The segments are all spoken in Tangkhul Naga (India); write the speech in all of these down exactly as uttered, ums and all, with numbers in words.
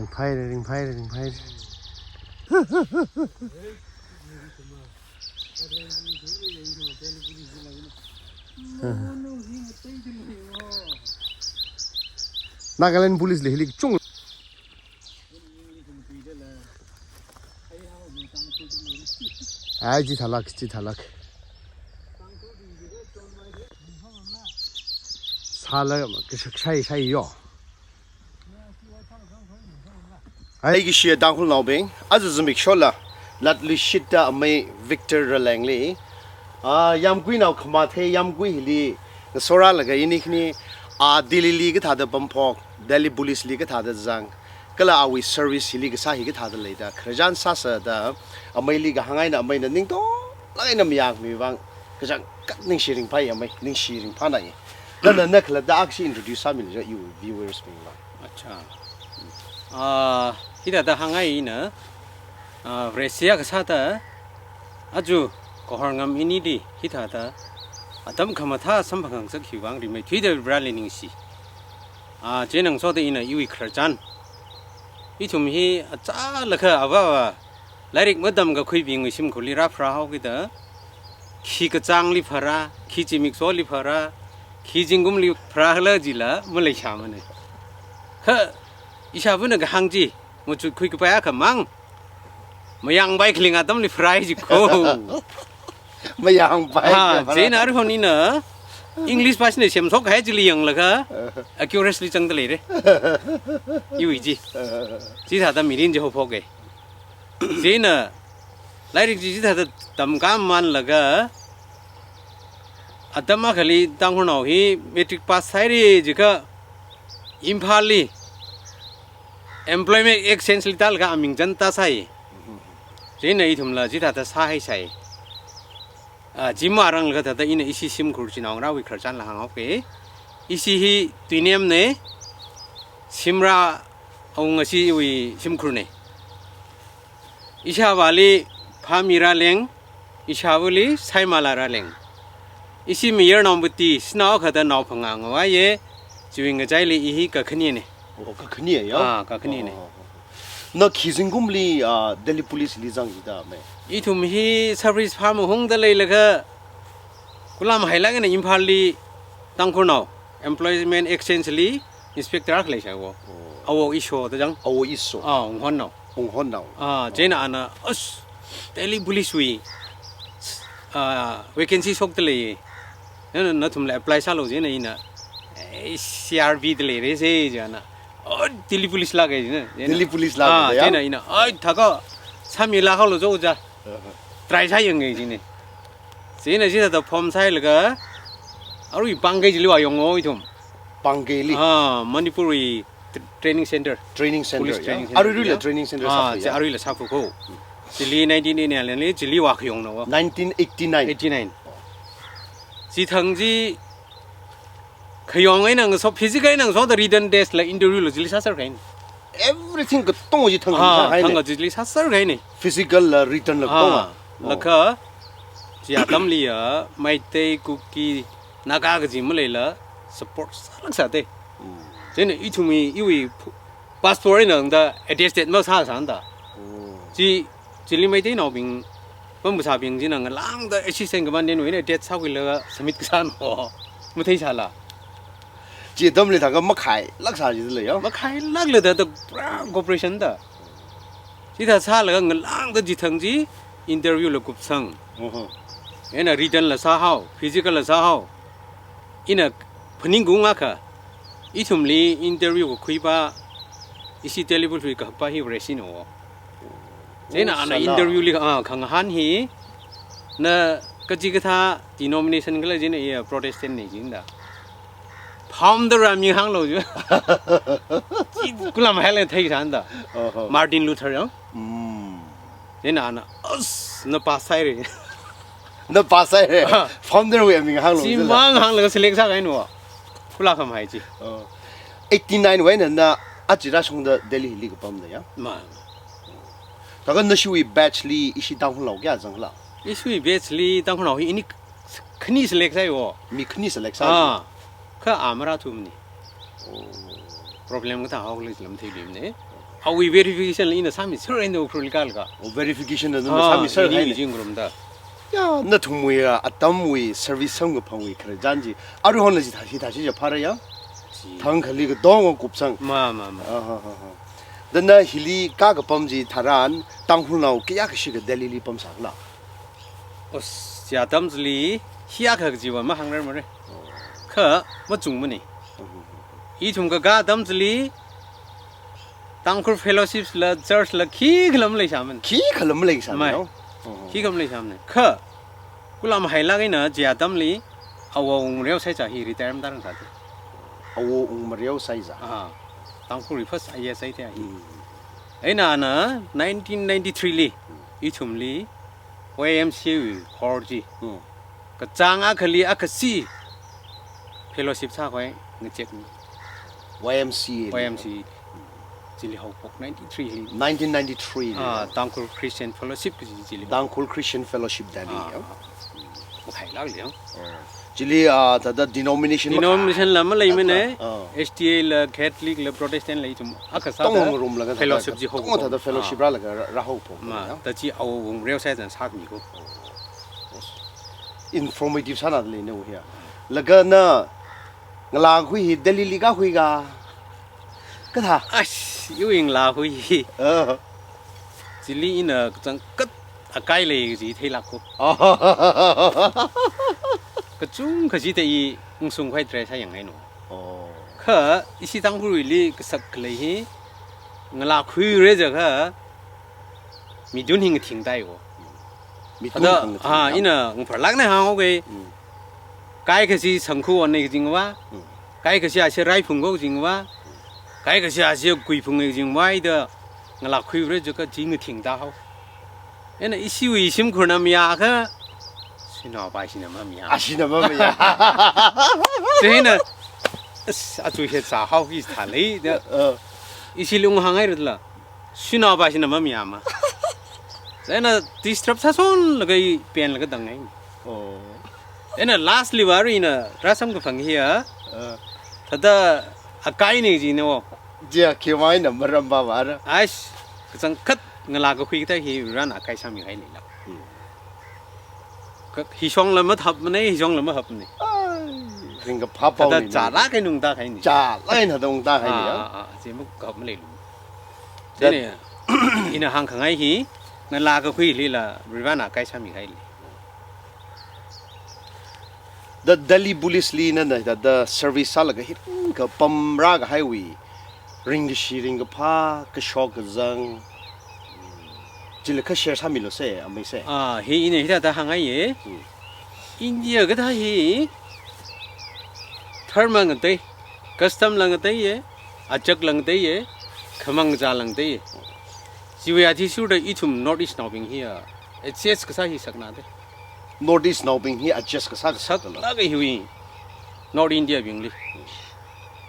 Ringphai re, ringphai re, ringphai re. Nagaland Police li hili chung. Ai, chithālāk, chithālāk. Sāla, kashak shai, shai yo. Ai, khishiya Tangkhulnaobing, aja zimikshola, latluishitta amei Victor Raleng li, ah, yāmguinao khamathei yāmgui hili, ngasorālaga ini khani, ah, Delhi li kathāda pamphok, Delhi Police li kathāda zang, kala awui service hili kasā hi kathāda leida, khararchan sāsāda, ameili kahāng eina ameina ningtonglāk eina mayāmi vang, kachangkhat ningshi ringphai amei, ningshi ringphānai. Nana na khalatta akhashi introduce sāmilu ja iwui viewers bingli. Acha. Ah, hithāda hāngngai ina, ah, Vareshi kasāda, aja kahor ngam inili, hithāda, atam khamathā samphang khangasak hi vang rimeithuida Vareli ningshi. Ah, chieina ngasoda ina iwui khararchan. Ithum hi achālakha avāva, lairik matamkakhuibingwui shimkhurli rāpharāhaokida, khi kachāngli pharā, khi zimiksholi pharā, khi zingkumli pharāla jila maleishāmane. Kha, ishāvana kahāng chi, machutkhui kapai akhamang, mayāngpai khaling atamli pharāi jiko. Mayāngpai Ha, khaling pharā. Chieina arui hon ina, English pāshina semshokhai chili yanglaga, accuracy li zangda leire. Iwui chi. Chithāda mirin chi haophoke. Chieina, lairik chi chithāda tamkāmanlaga, atam akhali Tangkhulnao hi matric pass sāhaire jiakha, Imphalli employment exchange li tālaga aming chānda sāi. Chieina ithumla chithāda sāhaisai. Ah, chi marānglaga thāda ina ishi shimkhur chinaongarāwui khararchanla hānghaoke. Ishi hi Tuinemne, Shimrā awunga ashiwui shimkhurne. Ishāvāli Phami Raleng, ishāvali Saimala Raleng. Ishi mayarnao mati, shanao khada nao phangā ngavaiye, chiwui ngachaili i hi kakhanine. Oh, kakhane ya? Ah, kakhanine. Oh, oh, oh. Na khi zingkumli, ah, Delhi Police li zangki da mei? Ithum hi service phāmahungda leilaga, kulam hailāk eina Imphalli Tangkhulnao employment exchange li inspector akha leisai wo. Oh. Awo Iso da zang. Awo Iso. Ah, Wunghonnao. Wunghonnao. Ah, chieina ana, as, Delhi Police wui, ah, vacancy shokda lei. Na, na, nathumla apply sālu jina ina, eh, C R B da leire se jina. Oh, Delhi Police lāka jina. Delhi Police lāka Ah, da ya? Chieina ina, ai, thākha, sāmilākhaolu jo ja. Uh-huh. Try sāyangke jine. Chieina chithāda form sāhailaga, arui Pangkei chili vāyongo ithum. Pangkeili? Ah, Manipurwui tr-, training center. Training center, Police ya? Training center, Aruiruila ya? Training center Ah, sāpha chi ya? Aruila sāphako. Chili nineteen eighty-nine li chili vākhayongna wa. Nineteen eighty-nine. Eighty-nine. Chithang chi khayong eina ngaso, physical eina ngasoda written test la interview la chili sāserkahaine. Everything katonga chi thang Ah, sāhaine. Thang kachili sāserkahaine. Physical la written la Ah, katonga. Oh. Laga, chi atamli ya, Meitei, Kuki, Naga kaji maleila, support sālāk sāte. Mm. Chieina ithumwui, iwui pu-, passport eina da attested masāsāna da. Oh. Chi, chili Meiteinaobing, pamkasābing china ngalāngda assistant commandant wui eina attest sākhuilaga submit kasāna. Matheisāla. Chi atamli thākha makhailāk sā jilei ya? Makhailākla da, da pura cooperation da. Chithā sālaga ngalāngda chithang chi interview la kupsang. Uh-huh. Eina written la sāhao, physical la sāhao. Ina phaningungakha, ithumli interview kakhuipa, ishi Delhi Police wui kahakpa hi Vareshina wo. Chieina Oh, ana sala. Interview li, ah, khangahān hi, na kachikathā denomination khala jina iya Protestant ne jinda. Founder wui ming hānglu jo. Chi kulam haila theisāna da. Oho. Martin Luther ya. Mm. Chieina ana, as, na pass sāhaire. Na pass sāhaire. Ah. Founder wui ming hānglu jila. Chimang hānglaga select sākahaina wa. Kula khamahai chi. Oh. Eighty-nine wui eina na aja rāshungda Delhi li kapamda ya? Ma. Thākha nashiwui batch li ishi Tangkhulnao kayā zangla? Ishiwui batch li Tangkhulnao hi ini khani select sāi wo. Mi khani select sāi. Ah, kha a marāthumane. Oh. Problem kathā haokhala lam theibingmane. Awui verification la ina sāmi sir endo Ukhrul kal ka. O verification la nana Ah, sāmi sir ini hai. Jing room da. Ya, nathumwui, ah, atamwui service samkaphangwui khararchan chi. Aruihon la chithā, chithā chi ja phara ya. Chi. Thang khali ka dong kupsang. Ma, ma, ma. Ah, ha, ha, ha. Dana hili kakapam chitharan, Tangkhulnao kayākha shikha Delhi li pamsākhala. Os, chi atam chili, hiyākha kajiva mahāngrarmara. Oh. Kha, machungmana. Mhm. Ithum kakā atam chili, Tangkhul fellowships la, church la, khikhala maleisāmana. Khikhala maleisāmana, Mai. No? Oh. Khikhala maleisāmana. Kha, kula mahailāk eina chi atamli, Awo Wungmareo Saizā hi retire matārangsā te. Awo Wungmareo Saizā. Ah, Tangkhulwui first I A S ai te hi. Mm. Eina ana nineteen ninety-three li, ithumli, Y M C A wui hall chi. Mm. Kachāng akhali akha si fellowship sākhavai ngachek ni. Y M C A li. Y M C A. Chili haophok ninety-three li. Nineteen ninety-three li. Ah, Tangkhul Christian Fellowship kaji chili. Tangkhul Christian Fellowship Delhi, Ah, ya? ah. Mahailāk li, ya. Oh. Chili, ah, thāda denomination ma Denomination la maleimana. Ah. H D A la, Catholic la, Protestant la ithum akha sāda Tongong room la ka thāda fellowship ka, chi tongong haophok. thāda fellowship Ah. rālaga rā, rāhaophok, Ma, ya? ta chi Awo Wungmareo Saizāna sākhami ko. Informative sānada lei na u hiya. Laga na ngalākakhui hi Delhi li kakhui ka. Kathā? Ash, iwui ngalākhui hi. Ah. Chili ina kachangkhat akai lei kaji theilāk ko. Ah. Kachungkha chida i ungsung khavai dress sāyang haino. Oh. Kha, ishi Tangkhulwuili kasak khalei hi, ngalākhuira jiakha, midun hi ngathing tai ko. Midun Thāda, hi ngathing ah, tai. ina ngapharlākna hāng, okay. Mm. Kaikhasi sangkhu wan nei kajingva, Mm. kaikhasi ashi raiphung ko kajingva, kaikhasi ashi kuiphung nei kajingva, ida ngalākhuira jiakha chi ngathing ta hao. Eina ishiwui shimkhurna mayākha, sinaopa ishina mamayā. Ashina mamayā. Chieina, as, achu hi sāhao ki thālei, da. Uh. Ishili unghānghai rutla. Sinaopa ishina mamayā ma. Chieina disturb sāshonlaga i penlaga tanghai. Oh. Eina last li va arui ina rāsamkaphang hiya. Uh. Thāda akai nei jina o. Jiakha khi mai na maram ba ba ra. Aish, kachangkhat ngalākakhui kathā hi Varena akai sāmihai leila. Hmm. Ka, hishongla mathapmana, hishongla mahapmana. Ai, ringkaphā pao Thāda ni. Chālāk eina ungta kahai ni. Chālāk eina thāda ungta kahai ni, Ah, ya? ah, ah, chi muk kap maleilu. That Chieina, ina hāngkhangai hi, ngalākakhuilila Varena akai sāmihai lei. The Delhi Police li nana thāda service sālaga hi ringkapam rākahaiwui ringkashi, ringkaphā, kashok kazang. Chila kha share sāmilu se, amei se. Ah, hi ina hithāda hāngngaiya. Hmm. India kathā hi dharma ngatei, custom la ngateiya, achak la ngateiya, khamang kazā la ngateiya. Chiwui athishurda ithum North East naobing hiya, adjust kasā hi sakna te. North East naobing hi adjust kasā kasā Saklāka hiwui North India bingli.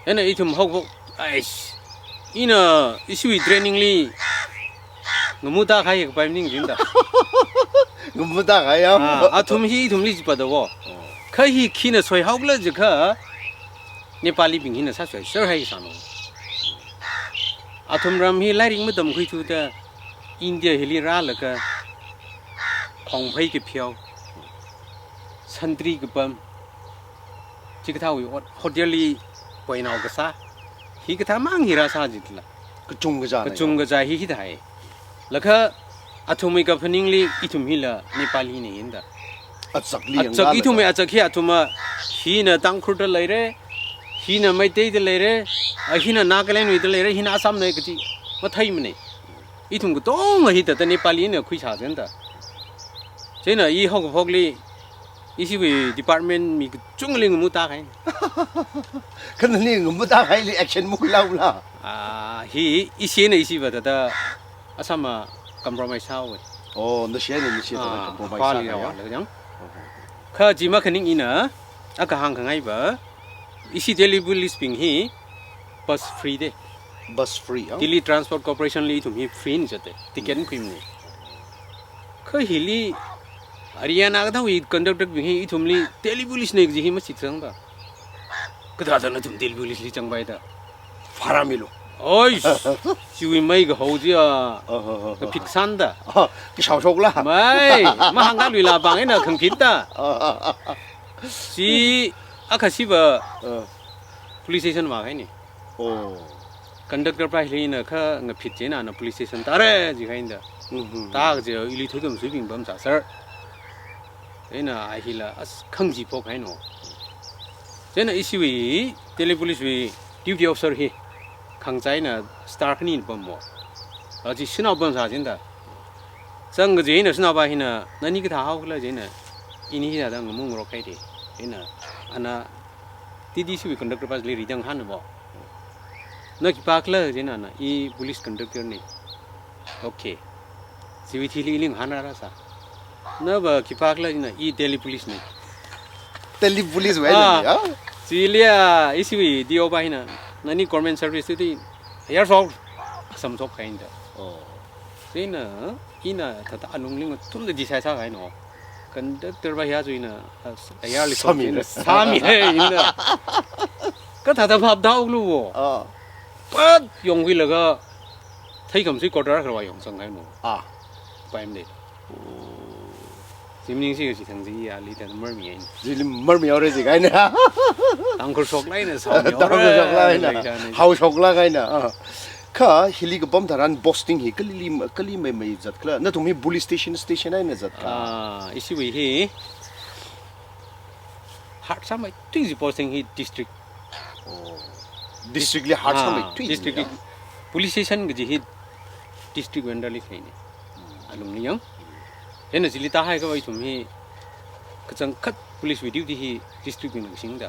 Eina ithum haophok, aish, ina ishiwui training li ngamuta kahai kapai maning jinda. Ngamuta kahai ya? Ah, athum hi ithumli jipada wo. Oh. Kha hi khina soihaokhala jiakha, Nepali bing hina sāsoi, sir hai sāno. Athum ram hi lairik matamkhuithuda, India hili rālaga, khongphei kapheowa, santri kapam, chikathāwui hot-, hotel li poinao kasā, hikathā mang hi rāsā jitla. Kachung kazā na Kachung ya? kazā hi hithāhai. Laga athumwui kaphaningli ithum hila Nepali na yinda. Achakli Achak yangla ithumwui laga. achak hi athum a, hina Tangkhul da leira, hina Meitei da leira, a hina Nagaland wui da leira, hina Assam na kaji matheimana. Ithum katonga hi thāda Nepali na khuisā janda. Chieina i haokaphokli, ishiwui department mi kachungli ngamuta kahai. Kha nali ngamuta kahaili action makhuilaula? Ah, hi ishina ishiva thāda Assam a compromise sāhaowa. Oh, nashina nashina thāda Ah, compromise Nepali sākahai ya? Laga jang. Okay. Kha chi makhaning ina, akha hāngkhangai va, ishi Delhi Police bing hi bus free de. Bus free, ah? Delhi Transport Corporation li ithum hi free ni zate. Ticket Hmm. makhuimana. Kha hili Haryana kathāwui conductor bing hi ithumli Delhi Police na kaji hi mashitsangda. Kathāda nathum Delhi Police li zangpaida. Bhara milu. Oi, chiwui mei kahao chi a, Oh, oh, oh, oh. Kaphit sānda. Oh, kashao shokla. Mei, mahāngkāluila bang eina khangphitda. Oh, oh, oh, oh. Chi, akha chiva, Oh. Police station vākahaina. Oh. Conductor pa hili ina kha ngaphit chieina ana police station tāra jikahaina da. Mm-hmm. Tākaje ili thuikhamsuibing pamsā sir. Chieina a hila as khangji phokhaina. Chieina ishiwui Delhi Police wui duty officer hi khangachāna star khani pammo. Achi shanao pamsā jida. Zangkaje ina shanao pa hina, nani kathā haokhala jina, ini hithāda ngamu ngarokhaida. Ina, ana, T T C wui conductor pa chili ridang hānbo. Na khipākhala jina, na, i police conductor na. Okay. Chiwui thili ili ngahānrāra sā. Nava khipākhala jina, i Delhi Police na. Delhi Police wui Ah, na, ya? Chili a, ishiwui D O pa hina, nani government service tui, ayar shok, samshok kahaina da. Oh. Chieina, ina thāda alungli ngathumda decide sākahaina. Conductor pa hiya chu ina, as-, ayarli Sāmi. Sāmi hai ina. Kathāda phap daolu wo. Ah. Pat yongkhuilaga, theikhamsui quarter kharwa yongzanghaina. Ah. Paimde. Oh. Chi maningsi kachi thang chi ali ta marmi haina. Chili marmi haora jikahaina. Tangkhul shoklaina, sāmi Tangkhul shoklaina. Haoshokla kahaina. Ah. Kha hili kapam tharan posting hi kali, kali meimei zatkhala. Nathum hi police station, station eina zatkhala. Ah, ishiwui hi. Hard sāmeithui chi posting hi district. Oh. District li hard Ah, sāmeithui district chi li. Police station kaji hi district wui under li khalei na. Alungli yang. Chieina chili tāhai kava ithum hi kachangkhat police wui duty hi district wui na kasingda.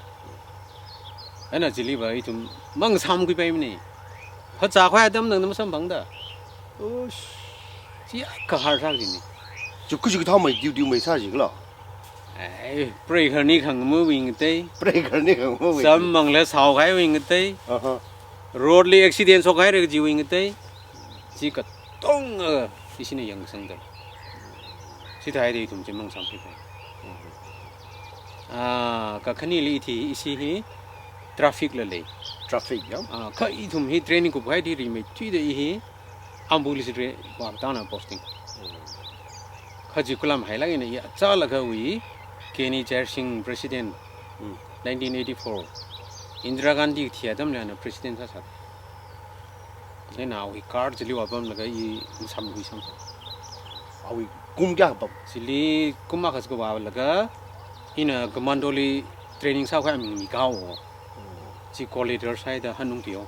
Chieina chili va ithum mang samkhuipaimana. Phazā khavai atam nang na masamphangda. Ush. Chi kahar sā jina. Chu kaji kathā mei duty mei sā jikhala. Ai, prei kharni khangamawui ngatei. Prei kharni khangamawui. Sammangla shaokhaiwui ngatei. Aha. Road li accident shokhaira kajiwui ngatei. Chi katonga, ishina yangsangda. Chithāhaida ithum chi mang samkhuipai. Ah, kakhaneli ithi ishi hi traffic la lei. Traffic, ya? Ah, kha ithum hi training kuphaida rimeithuida i hi Ambuli sidre wa tana posting. Kha chi kulam hailak eina i achālakha wui, K N E Jair Singh President, Hmm. nineteen eighty-four. Indira Gandhi thi atamli ana President sāsā. Eina awui car chili vāpamlaga i masamkhui sam. Awui kum kayā pam? Chili kum akha sākhavālaga, ina commando li training sākhavai aming mikahao. Chi co-leader sāhaida hanung tiyo.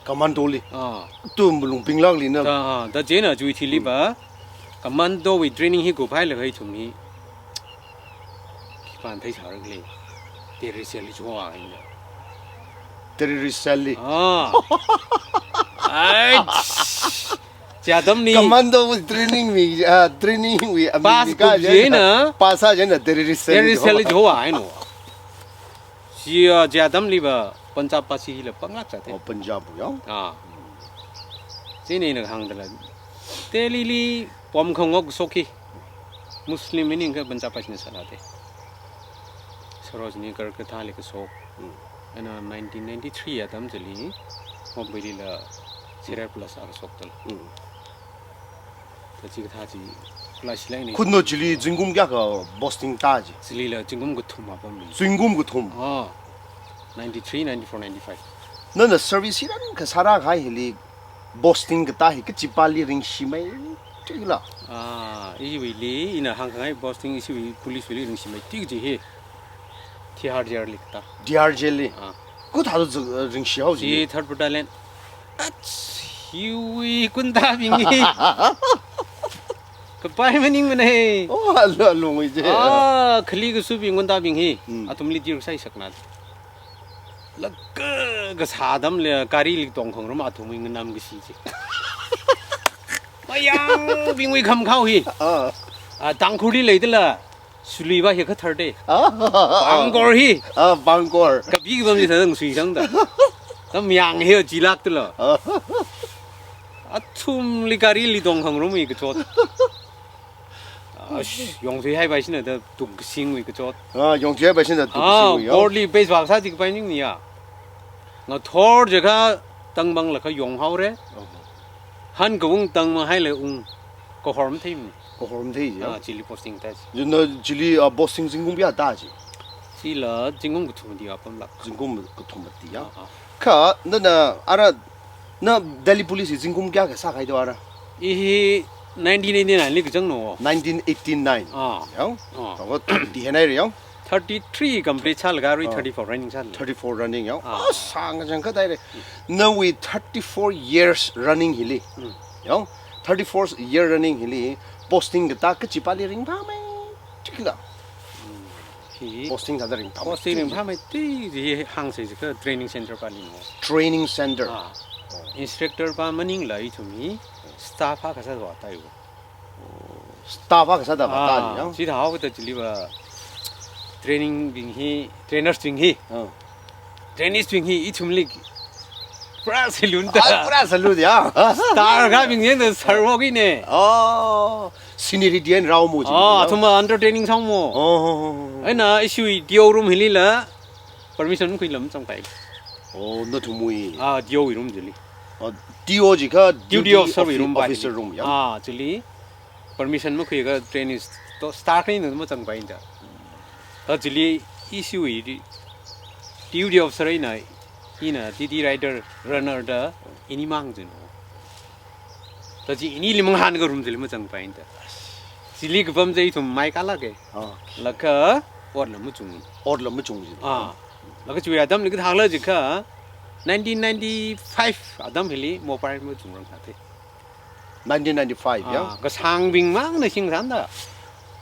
Commando li. Ah. Tu malung pinglak li na. Da, ah, da chieina chiwui thili va. Commando wui training hi kuphailaga ithum hi. Khipāna theisāra khala. Terrorist cell li chihao haina. Terrorist cell li. Ah. Ai. Chi atamli. Commando wui training mi, ah, training wui, ah, mi, Pass mi ka kup jina. Pass sā jina terrorist cell li. Terrorist cell li chihao haina. Chi, ah, chi atamli va Punjab pa chi hila panglak sāte. Oh, Punjab ya. Ah. Chieina ina hāngdala. Delhi li pom khangok shok hi. Muslim maningakha Punjab pa china sālāte. Sarojini Nagar kathāli kashok. Hmm. Eina nineteen ninety-three atam chili Mumbai lila Cerebral Palsy akha shokdala. Hmm. Kachi kathā chi, kala shilai ni. Khunno chili zingkum kayākha posting tā chi? Chilila zingkum kathum apam ni. Zingkum kathum? Ah, ninety-three, ninety-four, ninety-five. Nana service hiran kasāra kahai hili posting katā hi kachipāli ringshimei tui la? Ah, iwuili, ina hāngkhangai posting ishiwui police wuili ringshimei tui kaji hi. Tihar jail li katā. Tihar jail li? Ah. Kathāda zu-, ringshi haoji? Chi third battalion. Ach, hiwui gunda bing hi. Kapai maningmana hi. Oh, alu, alungwui je. Ah, khali kasubing gunda bing hi. Hmm. Athumli tir sai sakna. Laga kasā atamli gari li tongkhangarum athumwui nganam kashi chi. Mayangbingwui khamkhao hi. Ah. Ah, Tangkhulli leidala. Suli va hi kathar de. Ah. Bangkor hi. Ah, Bangkor. Kapi kapam chi thāda ngasui sangda. Tam yang hi jilak tula. Ah. Athumli gari li tongkhangarumwui kachot. Ash, yongthui haipai shina da tungkasingwui kachot. Ah, yongthui haipai shina tungkasingwui, ah, yo. Bor li base vāsā chi kapai ningni ya. Ngathor jiakha tangmang lakha yonghaore. Oh. Han kawung tangmang haile ung kahor matheimane. Kahor mathei ji, ya? Ah, chili posting ta ji. Yuna chili, ah, posting zingkum kayā ta ji? Chila zingkum kathum mati apam lak. Zingkum kathum mati, ya? Ah, ah. Kha, nana, ara, na Delhi Police hi zingkum kayākha sākahai do ara? I hi nineteen eighty-nine li kazang no. Nineteen eighty-nine. Ah. Ya? Ah. Tawa thirty henai re, ya? Thirty-three complete sālaga arui Ah. thirty-four running sāla. Thirty-four running, ya? Ah. Ah, sāngkachang khat haire. Nawui thirty-four years running hili. Mm. Ya? Thirty-four year running hili posting katā kachipāli ringphāmei. Chikla. Hi. Posting thāda ringphāmei. Posting ringphāmei ti ji hāngsa jiakha training center pāli no. Training center. Ah. Oh. Instructor pā maningla ithum hi staff akha sāda vātai wo. Staff akha sāda vātai Ah, ya? Chithāhaokada chili va training bing hi, trainers bing hi. Ah. Trainees bing hi ithumli pura salute ta. Ah, pura salute ya. Star kabing yangda sir wo kine. Oh, seniority eina rāomo ji Oh, ya? Athum under training sāomo. Oh, oh, oh, oh. Eina issue D O room hilila permission khuila mazangpai. Oh, nathumwui. Ah, D O wui room chili. Oh, D O jiakha Duty duty officer wui offi-, room pai. Officer room ya? Ah, chili. Permission makhuiakha training sto-, star kani na mazangpai da. Ta chili issue i di, duty officer eina, ina T T rider runner da, ini mang jin. Ta chi inili mangahānakha room chili mazangpai da. Chili kapam chi ithum mai kalake. Oh. Lakha otla machung. Otla machung jin. Ah. Lakha chiwui atamli kathāla jiakha nineteen ninety-five atam hili mobile machungrang thāte. Nineteen ninety-five, ya? Ah, kasāngbing mangna singsan da.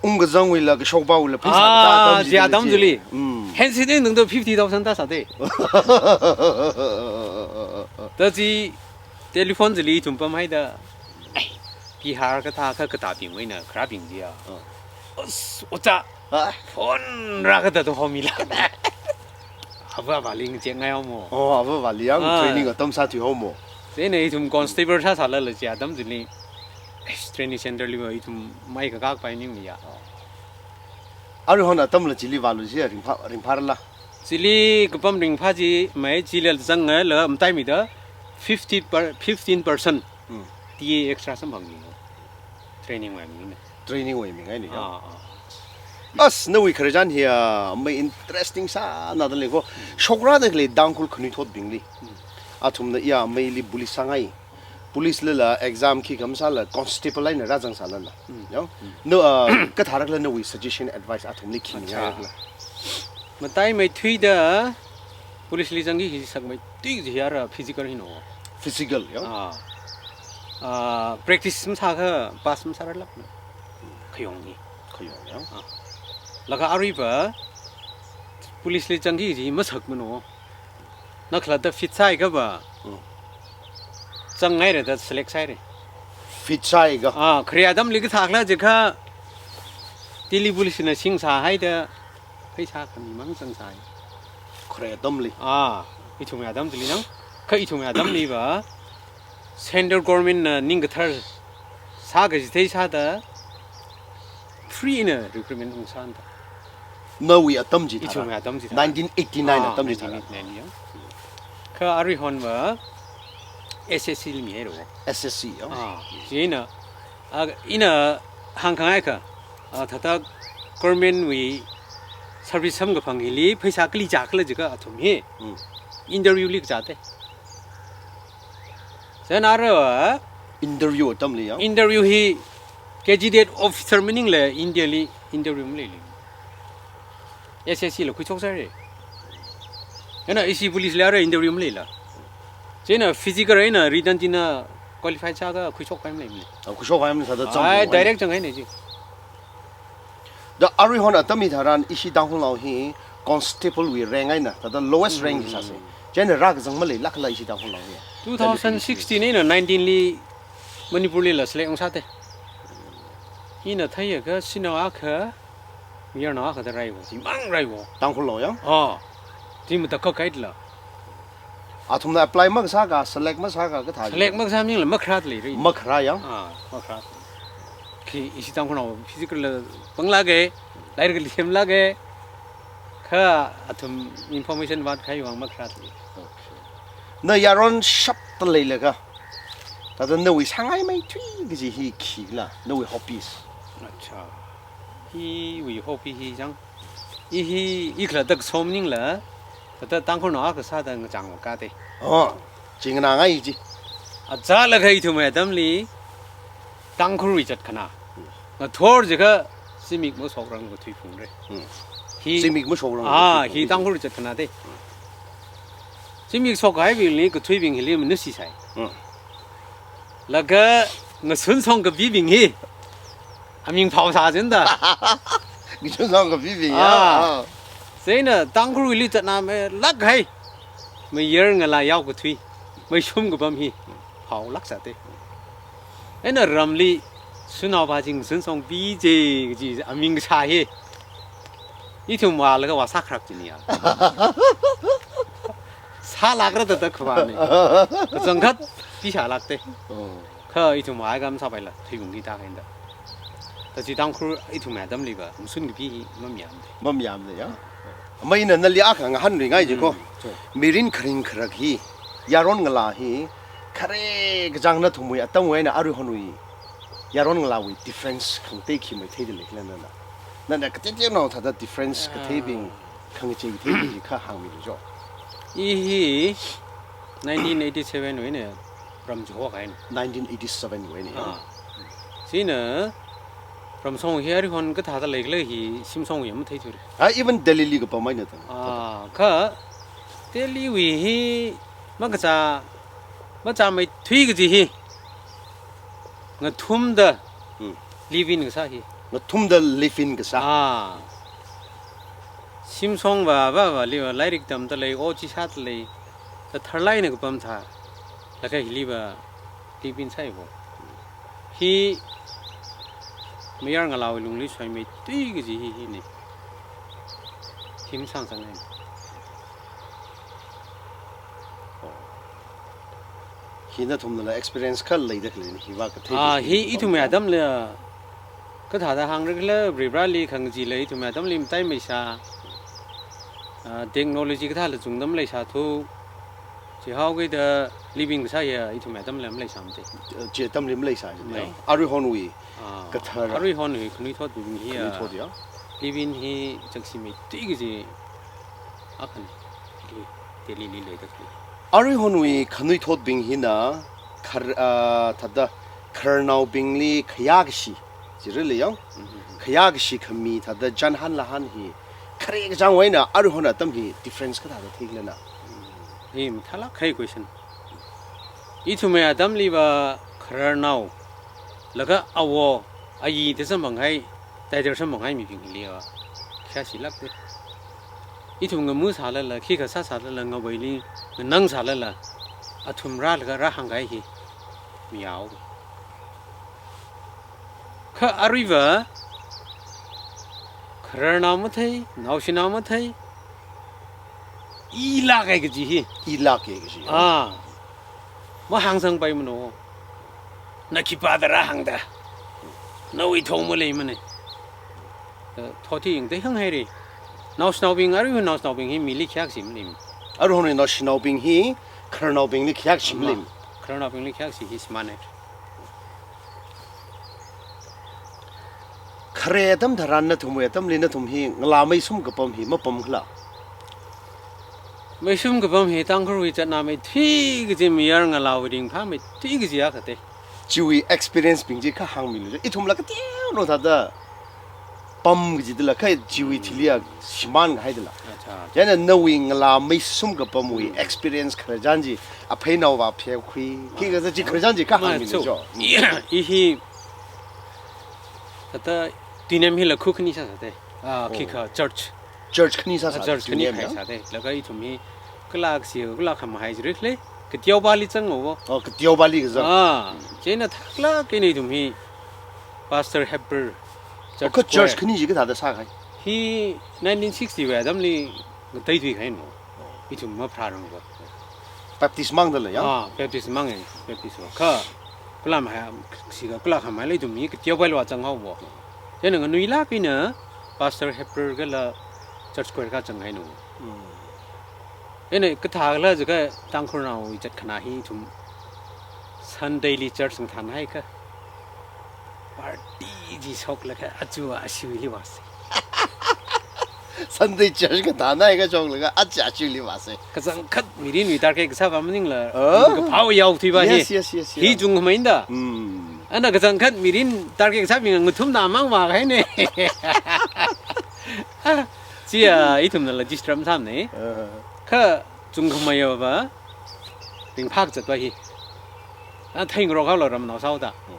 Ungkazangwuila, kashokpāwuila, pheisā Ah, katā atam ji chili. Mm. Handset eina tangda fifty thousand ta sāte. Ta chi telephone chili ithum pamhaida. Ai, Bihar kathā kha katābingwui eina kharābing ji ya. Ah. Us, ocha. Ah. Phone rākada to homila. Ava avāli ngachek ngaihaomo. Oh, ava avāli ya, Ah. training atam sāthuihaomo. Chieina ithum constable sāsālala chi atam chili. Eish, training center li va ithum mai kakak pai ning ya. Aruihon atamla chili vālu ji ringphā, ringphāla. Chili kapam ringphā ji mai chili zangngailaga mataimida fifty per, fifteen percent Hmm. T A extra samphang ni. Training wui mi ne. Training wui mi ngai ni ya. Ah, ah. As, nawui khararchan hi, ah, mai interesting sāna da lei ko. Shokra da lei Tangkhul khanuithotbingli. Hmm. Athumna ya maili police sāngai. Police lila exam khi kam sāla constable eina rāzang sālala. Hmm. Ya? Hmm. No, ah, kathārakla nawui suggestion advice athumli khi Acha. Ngairakla. Mataimeithuida police li zangki hi sakmeithui ji hi ara physical hi no. Physical, ya? Ah. Ah, practice masākha pass masārarlak. Khayong hi. Khayong, ya? Ah. Laga aruiva police li zangki ji masakmano. Nakhalatta fit sāhaiakha va. Hmm. Zangngaira da select sāhaira. Fit sāhaiakha. Ah, khare atamli kathāla jiakha Delhi police na sing sāhaida pheisā khamimang zangsai. Khare atamli. Ah, ithumwui atam chili nang. Kha ithumwui atamli va. Central government na ning kathar sākachithei sāda free na recruitment ungsāna da. Nawui atam chitharan. Ithumwui atam chitharan. Nineteen eighty-nine Ah, atam chitharan. Nineteen eighty-nine ya. Kha aruihon va S S C li mihaira. S S C, ya. Ah, chieina, ah, ina hāngkhangaikha, ah, thāda government wui service samkaphang hili pheisā kali chākhala jiakha athum hi. Hmm. Interview li kazāte. Chieina ara Interview atamli ya. Interview hi gazetted officer maningla India li interview maleili. S S C la khuishok sāra. Yana ishi police li ara interview maleila. Chieina physical eina written china qualify sākha khuishok pai maleimana. Ah, khuishok pai maleisāda Ai, zangmei. Direct zanghaina ji. Da aruihon atam hitharan ishi Tangkhulnao hi constable wui rank eina, thāda lowest rank hi sāsa. Chieina rākazang maleilākla ishi Tangkhulnao hi. Two thousand sixteen eina nineteen li Manipur lila select ungsāte. Ina theiakha shanao akha, mayarnao akha da rāi wo, chimang rāi wo. Tangkhulnao ya? Ah. Chi matakhak kahaila. Athumna apply makasāka, select masāka kathā. Select makasā maningla makharā leira. Makharā ya? Ah, makharā. Khi ishi Tangkhulnao physical la panglāka, lairikli semlāka. Kha athum information vātkahai vang makharā lei. Okay. Na yaron shapta leilaga, thāda nawui sāngaimeithui kaji hi khikhala, nawui hobbies? Acha. Hiwui hobby hi chang. I hi, i khalatta kaso maningla, thāda Tangkhulnao akha sāda ngachang makāte. Oh, chingnangai chi. Achālakha ithumwui atamli Tangkhulwui chatkhana. Ngathor jiakha zimik mashokrang kathui phungre. Hmm. Hi zimik mashokrang ah, kathui hi phungre. Tangkhulwui chatkhana te. Zimik shokkahai bingli kathuibing hili manusisai. Hmm. Laga ngasunshong kapibing hi aming phao sāchinda. Ngasunshong kapibing ya. Ah. Ah. Chieina Tangkhulwuili chatnāmeilāk kahai mayar ngalā yao kathui, meishum kapam hi phaolāk sāte. Eina ramli shanao pā ching ngasunshong pije kaji aming kasā hi ithum vālaga vāsākharak chiniya. Sālākra thāda khavāne. Kachangkhat pisālākte. Oh. Kha ithum vāhaikha masāpaila, thuiphung hi tākahaina. Tachi Tangkhul ithumwui atamliva ngasun kapi hi mamayāmde. Mamayāmde ya. Mai ina nali akha ngahānringai jiko. Hmm, so. Mirin kharing kharak hi, yaron ngalā hi, khare kachāng nathumwui atamwui eina aruihonwui yaron ngalāwui difference khangatei khi matheida leikhala nana? Nana kateoteonao thāda difference katheibing, khangachei katheibing chi kha hāngmilu jo. I hi nineteen eighty-seven wui eina ram chihokahaina. Nineteen eighty-seven wui eina. Ah. Chieina ramshong hi aruihon kathāda leikhala hi shimshongwui matheithura. Ah, even Delhili kapam eina tang. Ah, kha Delhiwui hi makachā, machāmeithui kaji hi ngathumda, hmm, live-in kasā hi. Ngathumda live-in kasā. Ah. Shimshong vāvāvāliva lairik tamda lei, ot chi sāda lei, katharlāk eina kapam thā, laga hiliva live-in sāi bo. Hi mayar ngalāwui lungli soimeithui kaji hi, hine. Hi masāngasakngai. Oh. Hi nathumnala experience kha leida khalei hi vā kathei. Ah, hi ithumwui atamla kathāda hāngra khala, Varivarāli khangachee lei, ithumwui atamli mataimeisā. Ah, technology kathāla chungda maleisāthu. Chihaokida live-in kasā ya ithumwui atamla maleisāmate. Chi atamli maleisā chi. Mei. Aruihonwui. Ah, kathar. Aruihonwui khanuithotbing hi ya. Khanuithot ya. Live-in hi chaksimeithui kaji akhana. Delhili leida khalei. Aruihonwui khanuithotbing hina khar, ah, thāda khararnaobingli khayākashi, chili yang. Mhm. Khayākashi khami thāda chānhān lāhān hi khare kachāngwui eina aruihon atam hi difference kathāda theikhala na? Hi mathālāk kahai question. Ithumwui atamliva khararnao, laga awo, ayi da samphanghai, title samphanghai mibingliva khayāshilākte. Ithum ngamu sālala, khikha sāsālala, ngaveili nganang sālala, athum rālaga rāhāngkahai hi mayao. Kha aruiva khararnao mathei, naoshinao mathei, ilākai kaji hi. Ilākai kaji. Ah. Mahāngsangpaimano. Na khipāda rāhāngda? Nawui thong maleimane. Eh, thot hi yangda hānghaire. Naoshinaobing, aruihon naoshinaobing hi mili khayākashi maleimane. Aruihon naoshinaobing hi khararnaobingli khayākashi maleimane. Khararnaobingli khayākashi hi shimānhaire. Khare atam tharan nathumwui atamli nathum hi ngalā meishum kapam hi mapamkhala? Meishum kapam hi Tangkhulwui chatnāmeithui kaji, mayar ngalāwui ringphāmeithui kaji akhate. Chiwui experience bing chi kha hāngmilu. Ithumla kateonao thāda pam kajidala kha chiwui thili a shimānkahaidala. Acha. Chieina nawui ngalā meishum kapamwui experience khararchan chi, apheinao vāpheokhui, khikha sā chi khararchan chi kha hāngmilu jo. I hi thāda tuinemhila khu khani sāsāte. Ah, oh, khikha church. Church khani sāsā, ah, church khani tuinemhila sāsāte. Laga ithum hi kala kashi, kala khamahai jirik lei. Kateopali zanghaowa. Oh, kateopali kazang. Ah, chieina thaklāk eina ithum hi Pastor Heber Church. Oh, kha church Choir khani chi kathāda sākahai? Hi nineteen sixty wui atamli ngateithuikahaina. Ithum mapharārangva. Baptist mangdala ya? Ah, Baptist mang e, Baptist va. Kha, kala mahai, shikha kala khamahai lei ithum hi kateopali vāzanghaowa. Chieina nganuilāk eina Pastor Heber kala Church Choir kazanghaina. Hmm. Ina kathākhala jiakha Tangkhulnao i zat khana hi ithum Sunday li church ngathānhaikha party chi shoklaga aja ashiwuili vāsa. Sunday church ngathānhaikha shoklaga aja ashiwuili vāsa. Kachangkhat mirinwui target kasā va maningla, Oh. kaphā yaothuiva hi. Yes, yes, yes, Hi yes. chungkhamei da. Hmm. Ana kachangkhat mirin target kasābing ngathumda mang vākahaina. Chiya ithumnala disturb sāmana. Uh. Kha chungkhameiva ringphā kazatva hi. Ana theingarok haola ramnao sāhaoda. Hmm.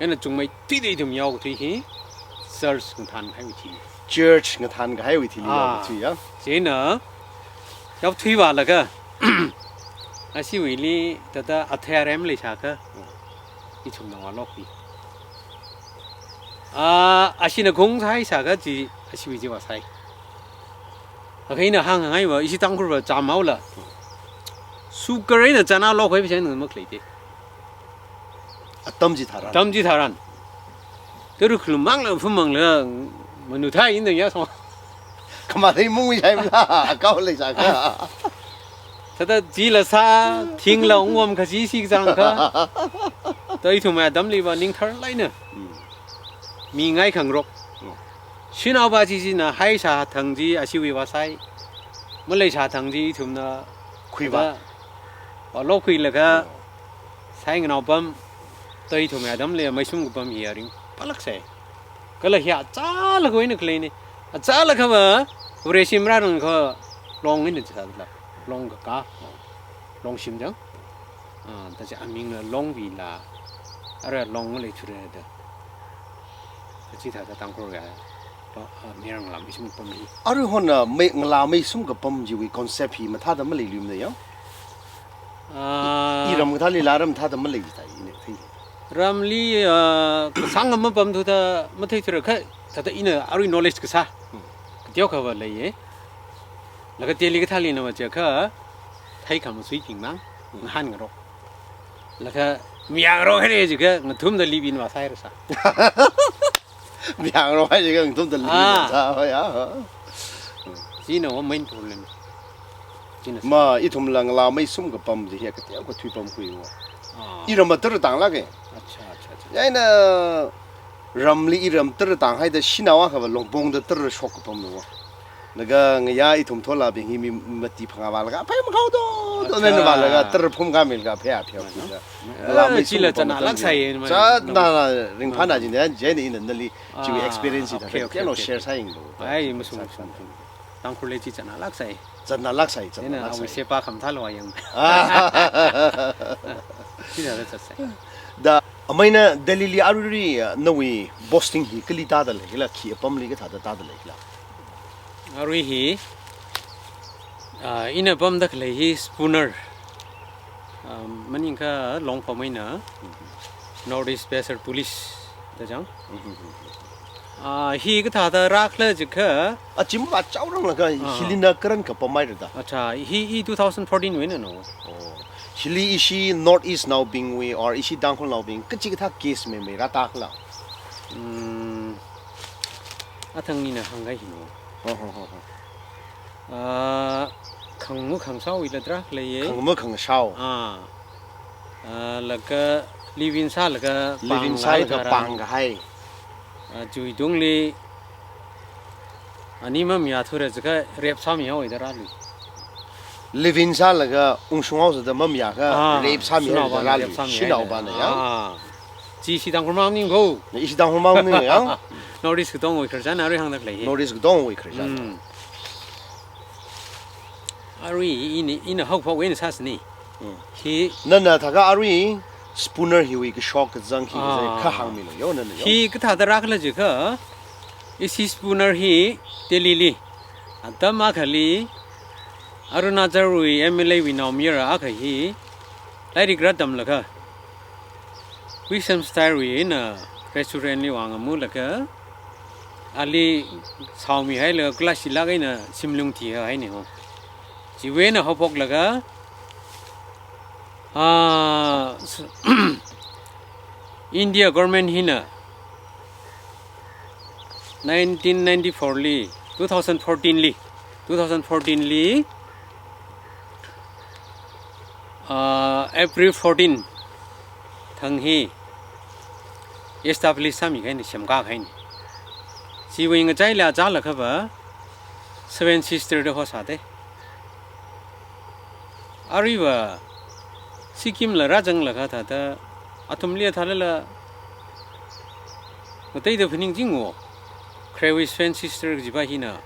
Ina chungmeithuida ithum yaothui hi church ngathānkahaiwui thili. Church ngathānkahaiwui thili Ah. yaothui ya. Chieina yaothui vālaga ashiwuili thāda athei arem leisākha ithumna vālokhui. Ah, ashina kung sāhaisākha chi ashiwui chi vāsai. Akha ina hāngngai va, ishi Tangkhulva chāmhaola. Sugar eina chana lokhui pheisā eina makhaleite. Atam chitharan. Atam chitharan. Tara khulum mangla, phum mangla, manu thai ina ya song. Kamathei mung shaimala, akao leisākha. Thāda chila sā, thingla ungwam khashi shi kachangkha. To ithum atamliva ning tharlaina. Hmm. Mi ngaikhangarok. Hmm. Shanaova chi china haisā thang chi ashiwui vāsai. Maleisā thang chi ithumna Khuiva. thāda vālokhuilaga Hmm. sainganao pam, to ithum atamli meisum kapam hi ringphālāksai. Kala hi achālakha eina khaleina. Achālakhava, Vareshi marārangkha long eina chisāda, long kakā, long shim chang. Ah, thāda chi amingla long vila, ara long leithura da. Thāda chithāda Tangkhul ya, to, ah, mayar ngalā meisum kapam hi. Aruihon, ah, mei, ngalā meisum kapam chiwui concept hi mathāda maleiluimana ya. Ah. I ram kathālila ram thāda malei jithai ina thei. Ramli, ah, kasāngam mapamthuda matheithura kha, thāda ina arui knowledge kasā. Hmm. Kateokhava leiya. Laga Delhi kathālina va jiakha, thei khamasuibing mang, Hmm. ngahānngarok. Laga mayarngarok haira jiakha, ngathumda live-in vāsāhairasa. Mayarngarok haira jiakha, ngathumda live-in Ah. vāsā, hoi ya. China va main problem. China Ma, ithumla ngalā meisum kapam chi hi kateokha thuipamkhui va. Ah. I ram tara tānglāka. Acha, acha, acha. Chieina ramli i ram tara tānghaida shanao akhava longpongda tara shok kapamna va. Laga ngayā ithum tholabing hi mi mati phangā vālaga, phei makhao to, to Acha. nana vālaga, tara phum khamil ka phei a phei a Acha. khuida. Ah, Ngalā meisum chila kapam chānā tam lāksai chi. ina ma- Chānā ringphāna Ah. china, chieina ina nali chiwui Ah, experience hi okay, thāda okay, keno okay, share okay. sāyanglu. Ai, masung, Chānā. masung, masung. Tangkhulli chi chānālāksai. Chānālāksai, Ina chānālāksai. awui sepa khamathālu ayang. Ah. Chithāda zatsai. Da, amei na Delhi li arui, uh, nawui posting hi kali tāda leila, khi apamli kathāda tāda leila. Arui hi, ah, ina pamda khalei hi Spooner. Um, maningakha longpam eina North East Special Police da chang. Mhm. Ah, hi kathāda rākhala jiakha. Ah, chi mavāchaoranglaga Ah. hili na karan kapam haira da. Acha, hi, hi two thousand fourteen wui eina no. Oh. Hili ishi North East naobingwui or ishi Tangkhulnaobing kachikathā case meimei rātākhala. Hmm. Athang ina hāngkahai hi no. Ho, ho, ho, ho. Ah, khangamu khangashaowuila tarākha leiya. Khangamu khangashao. Ah. Ah, laga live-in sālaga Live-in pānglai sālaga tharan. pāngkahai. Ah, chiwuitungli ani mamayāthura jiakha rape sāmihaowa da rāli. Live-in sālaga ungshunghaoda mamayākha Ah, rape sāmihaowa da shanao vāna rāli. rape sāmihaowa Shanao da. vāna ya. Ah. Chi ishi Tangkhul mang maning ko. Ishi Tangkhul mang maning ya. North East katongwui khararchan arui hāngda khalei hi. North East katongwui khararchan. Hmm. Arui ina, ina haophok eina sāsani. Hmm. Hi Nana thākha arui Spooner hiwui kashok kazang hi kazang Ah. kha hāngmilu yo nana yo. Hi kathāda rākhala jiakha, ishi Spooner hi Delhi li, atam akhali Arunachal wui M L A wui naomayara akha hi lairik rātamlaga, Wisdom Style wui eina restaurant li vāngamulaga, ali shaomihailaga glass shilāk eina shimlung thihaina ho. Chiwui eina haophoklaga, ah, s-, India government hina nineteen ninety-four li, two thousand fourteen li, two thousand fourteen li, Ah, April fourteen thang hi establish sāmikahaina, semkākahaina. Chiwui ngachaili achālakhava Seven Sister da hosāda. Aruiva Sikkimla rāzanglaga thāda athumli thālala ngateida phaningching wo. Khare Seven Sister kajiva hina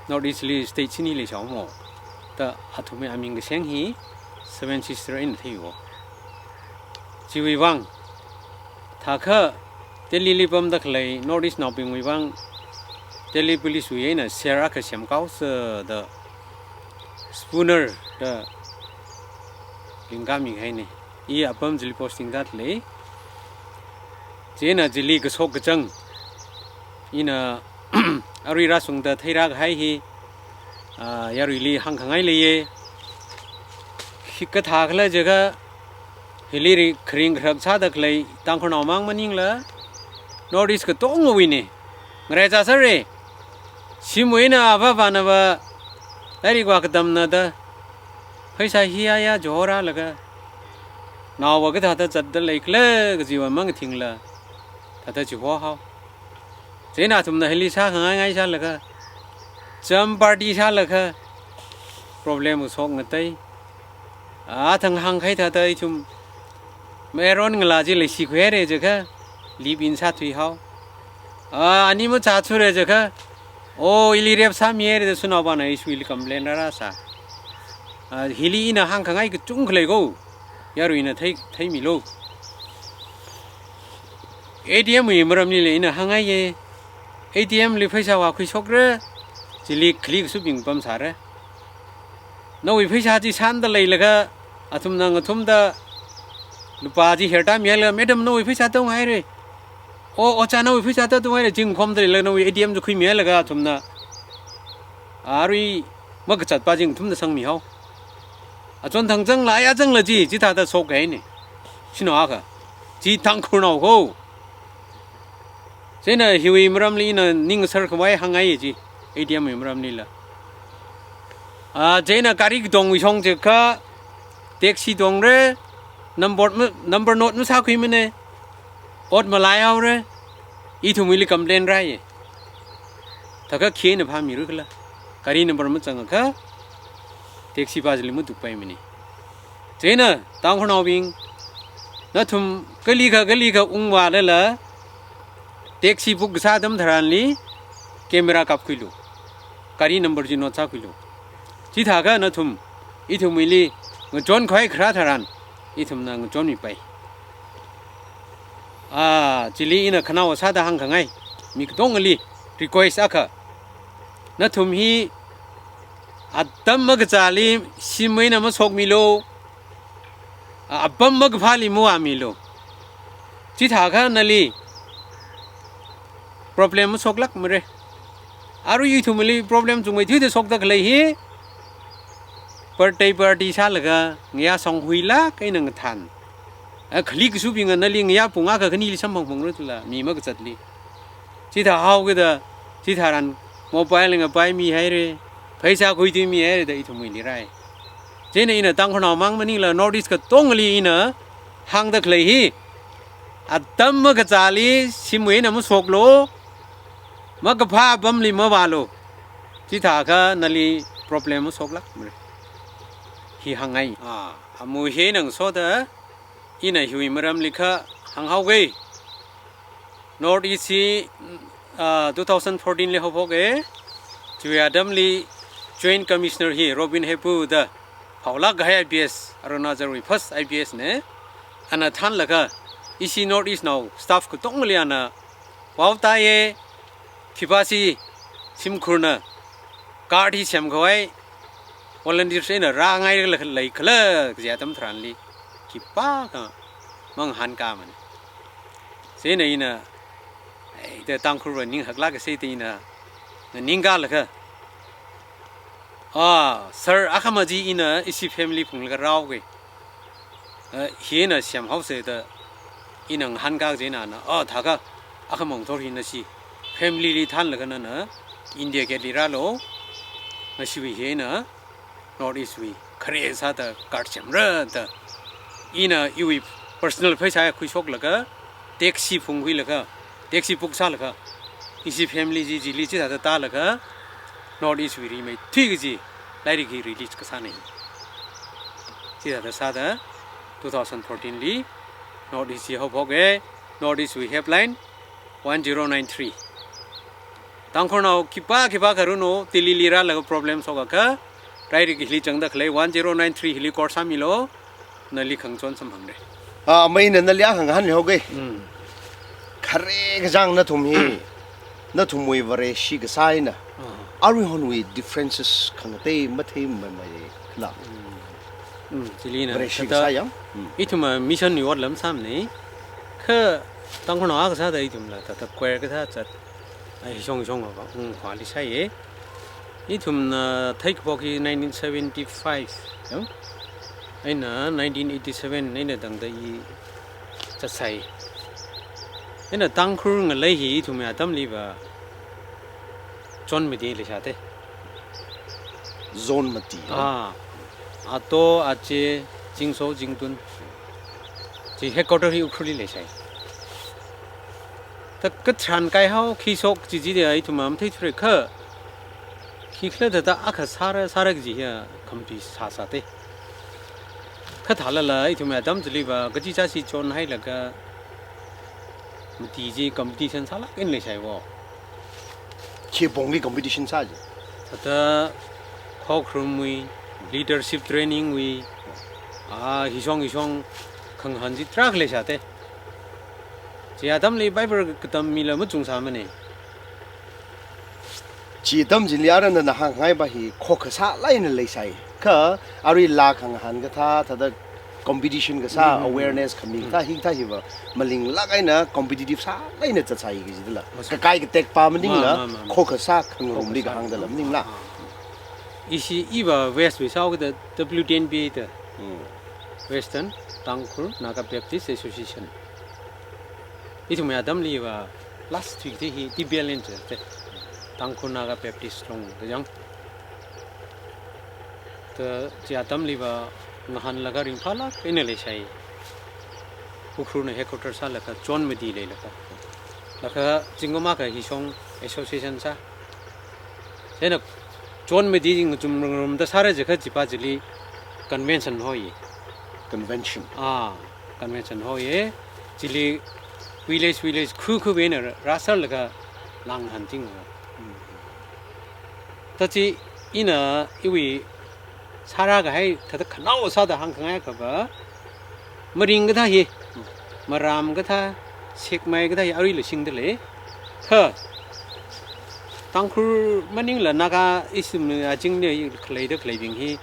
North East li state shini leishaomo da athumwui aming kaseng hi Seven Sister eina thei wo. Chiwui vang thākha Delhi li pamda khalei North East naobingwui vang Delhi police wui eina cell akha semkāhaosa da Spooner da lingkāmikahaina. I apam chili posting tāda lei. Chieina chili kashok kachāng ina arui rāshungda theirākahai hi, ah, yaruili hāngkhangai leiya. Khi kathā khala jiakha, hili ri kharing kharak sāda khalei Tangkhulnao mang maningla North East katongawuina. Ngarai chāsāra. Shimwui eina avāvānava lairik vā katamna da pheisā hiya ya Johor laga naova kathāda zatda leikhala kajiva mangathingla thāda chihohao. Chieina athumna hili sākhangaingai sālaga, cham party sālaga, problem kashok ngatei. Athang hāngkahai thāda ithum maron ngala chi leishikhuihaira jiakha, live-in sāthuihao. Ah, ani machāthura jiakha, oh, ili rape sāmihaira da shanao pana ishiwuili complain rārāsā. Ah, hili ina hāngkhangai kachungkha lei ko. Yaruina thei, theimilu. A T M wui maramlila ina hāngngaiya. A T M li pheisā vākhuishokra, chili khali kasubing pamsāra. Nawui pheisā chi shānda leilaga, athumna ngathumda lupā chi hertāmihailaga, "Madam, nawui pheisā tāunghaira. O, ojā, nawui pheisā tāunghaira," chi ngakhomda leilaga, nawui A T M chi khuimihailaga athumna arui makazatpa chi ngathumda sangmihao. Achon thang zangla, aya zangla chi, chithāda shokkahaina. Shanao akha. Chi Tangkhulnao ko. Chieina hiwui maramli ina ningser khavai hāngngaiya chi, A T M wui maramlila. Ah, chieina gari katongwui shong jiakha, taxi tongra, number ma, number note masākhuimana, ot malaihaora, ithumwuili complain rāya. Thākha khi eina phāmirakhala, gari number mazangakha, taxi pa chili matukpaimana. Chieina, Tangkhulnaobing, nathum kalikha kalikha ungvālala, taxi book kasā atam tharanli, camera kapkhuilu. Gari number chi note sākhuilu. Chithākha nathum, ithumwuili ngachonkhavai kharā tharan, ithumna ngachonmipai. Ah, chili ina khanao sāda hāngkhangai, mi katongali request akha. Nathum hi atam makachāli shimwui eina mashokmilu, a-, apam makaphāli mavāmilu. Chithākha nali problem mashoklākmara. Arui ithumli problem chungmeithuida shokda khalei hi, birthday party sālaga ngayā shonghuilāk eina ngathān. A, khali kasubinga nali ngayā pung akha khanili samphangphangra tula, mi makazatli. Chithā haokida, chitharan mobile ngapaimihaira, pheisā khuithuimihaira da ithumwuili rāi. Chieina ina Tangkhulnao mang maningla North East katongali ina hāngda khalei hi, atam makachāli shimwui eina mashoklu, makaphā apamli mavālu. Chithākha nali problem mashoklākmara. Hi hāngngai. Ah, amu hi ngasoda, ina hiwui maramli kha hānghaoga. North East hi, ah, two thousand fourteen li haophoka. Chiwui atamli Joint Commissioner hi Robin Hepu da phaolāk kahai I P S, Arunachalwui first I P S na. Ana thānlaga, ishi North East nao staff katongali ana vaotāya, khipāsi shimkhurna card hi semkhavai volunteers eina rāngailāk leikhala kaji atam tharanli, khipākha mangahānkāmana. Chieina ina, ai, da Tangkhulva ning haklāk kasā da ina nganingkālaga, ah, sir akhama chi ina ishi family phunglaga rāhaoga. Ah, hi eina semhaosa da ina ngahānkā kaji eina ana, ah, thākha akhama ngathor hi nashi family li thānlaga nana India Gate li rālu, nashiwui hi eina North East wui khare sāda card semra da. Ina iwui personal pheisā khuishoklaga, taxi phungkhuilaga, taxi book sālaga, ishi family chi chili chithāda tālaga, North East wui rimeithui kaji lairik hi release kasāna. Chithāda sāda two thousand fourteen li North East hi haophoka, North East wui helpline one zero nine three. Tangkhulnao khipā khipā kharanu, Delhi li rālaga problem shokakha, lairik hili zangda khalei one zero nine three hili call sāmilu, nali khangachon samphangre. Ah, amei nana lia khangahān haoke. Mm. Khare kachang nathum hi, nathumwui Vareshi kasā eina, ah, aruihonwui differences khangatei matheimeimei khala. Mm. Mm, chili na, Vareshi thāda kasā yang? Mm. Ithum, ah, mission wui otlam sāmana. Kha Tangkhulnao akha sāda ithumla, thāda choir kathā zat, ai, hishong hishong va, ungvāli sāya. Ithumna theikaphok hi nineteen seventy-five, yang? Eina nineteen eighty-seven eina tangda i zatsai. Eina Tangkhul ngalei hi ithumwui atamli va zone mati leisāte. Zone mati, ya? Ah, Ato, Ache, Chingso, Chingtun. Chi headquarter hi Ukhrulli leisai. Thāda katharan kaihao, khi shok chi chi da ithum matheithura kha. Khikhala thāda akha sāra, sāra kaji hiya khampi sāsāte. Kha thālala ithumwui atam chili va, kachichāshi zone hailaga, mati chi competition sālāk eina leisai wo. Khipongli competition sā chi? Thāda khokharumwui, leadership training wui, ah, hishong hishong khangahān chi tarākha leisāte. Chi atamli Bible katam mila machungsāmana. Chi atam chili arui nana hāngngai va hi khokkha sālāk eina leisai. Kha arui laa khangahān kathā, thāda competition kasā, mm, awareness khami, mm, kathā hikathā hiva malinglāk eina competitive sālāk eina zatsai kaji dala. Mas- Kakai katekpa maningla, ma, ma, ma, ma, khokkha sā khangarumli khokkha sā kahāng dala maningla. Ah. Ishi iva West wui sāhaokida W T N B A da. Mm. Western Tangkhul Naga Baptist Association. Ithumwui atamli va last week te hi T B L N te, Tangkhul Naga Baptist Long da yang. Thāda chi atamli va ngahānlaga ringphālāk eina leisai. Ukhrulna headquarter sālaga zone mati leilaga. Laga zingkum akha hishong association sā. Chieina zone mati ngachum ngarumda sāra jiakha chipa chili convention hoi. Convention. Ah, convention hoi. Chili village, village, khu khu eina rāserlaga langhan ting. Thāda chi ina iwui sāra kahai thāda khanao sāda hāngkhangai kha va, maring kathā hi, maram kathā, sekmai kathā hi aruila singda lei. Kha Tangkhul maningla Naga ishi mi ajing ne khaleida khaleibing hi,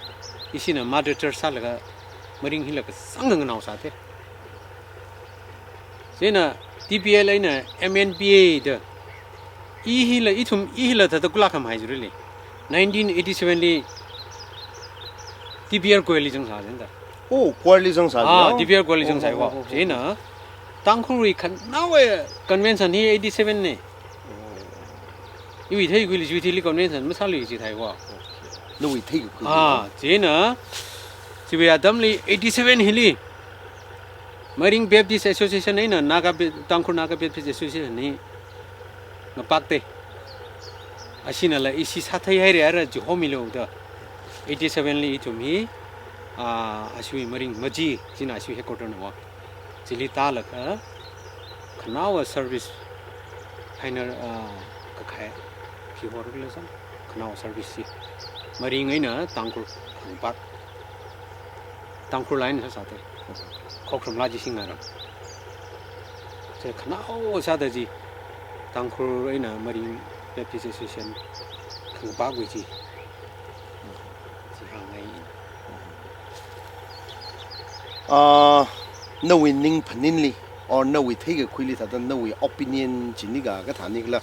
ishina mother church sālaga maring hila kasāngkha nganao sāte. Chieina T B L eina M N B A da. I hila, ithum, i hila thāda kulak ham hai jurili. Nineteen eighty-seven li T B L choir li zangsā jin da. Oh, choir li zangsā jin. Ah, T B L choir li zangsā wo. Oh, oh, oh, oh. Chieina Tangkhulwui khanaowa convention hi eighty-seven ne. Iwui theikhuili Jubilee convention masāli chi thai wo. Nawui theikhui. Ah, chieina, chiwui atamli eighty-seven hili, Maring Baptist Association eina Naga Ba-, Tangkhul Naga Baptist Association hi ngapakte. Ashinala ishi sāthei haira ara chihomilu da. Eighty-seven li ithum hi, ah, ashiwui Maring Maji, china ashiwui headquarter na wo. Chili tālaga, khanaowa service, pioneer, ah, kakhai, khi horuk le sang, khanaowa service chi. Maring eina Tangkhul, Khangpak. Tangkhul line sāsāte. Khokharum la chi singara. Chi khanaowa sāda chi, Tangkhul eina Maring Baptist Association, Khangpakwui chi. Chi hāngngai. Ah, nawui ning phaninli, or nawui theikakhuili thāda nawui opinion chini ka, kathāni kala.